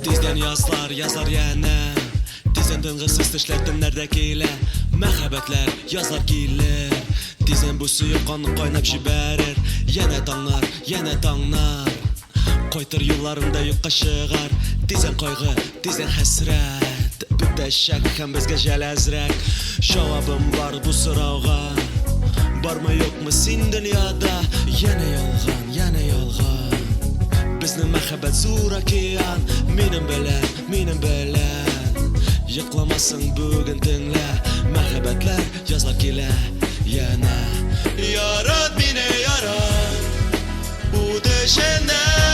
Тиздән язлар, язлар янә. Тиздән тынгысыз төшләр төннәрдә килә. Мәхәббәтләр, язлар килер. Тиздән бу сөю каны кайнап җибәрер. Янә таңнар, янә таңнар. Кайтыр юлларым да юкка чыгар. Тиздән кайгы, тиздән хәсрәт. Бетәчәк һәм безгә җәл әзрәк. Җавабым бар бу сорауга. Бармы юкмы син дөньяда? Янә ялган, янә ялган. Безнең мәхәббәт зур океан. Минем белән, минем белән. Йокламассың бүген төнлә. Мәхәббәтләр, язлар килә янә. Ярат мине, ярат. Ут эчендә.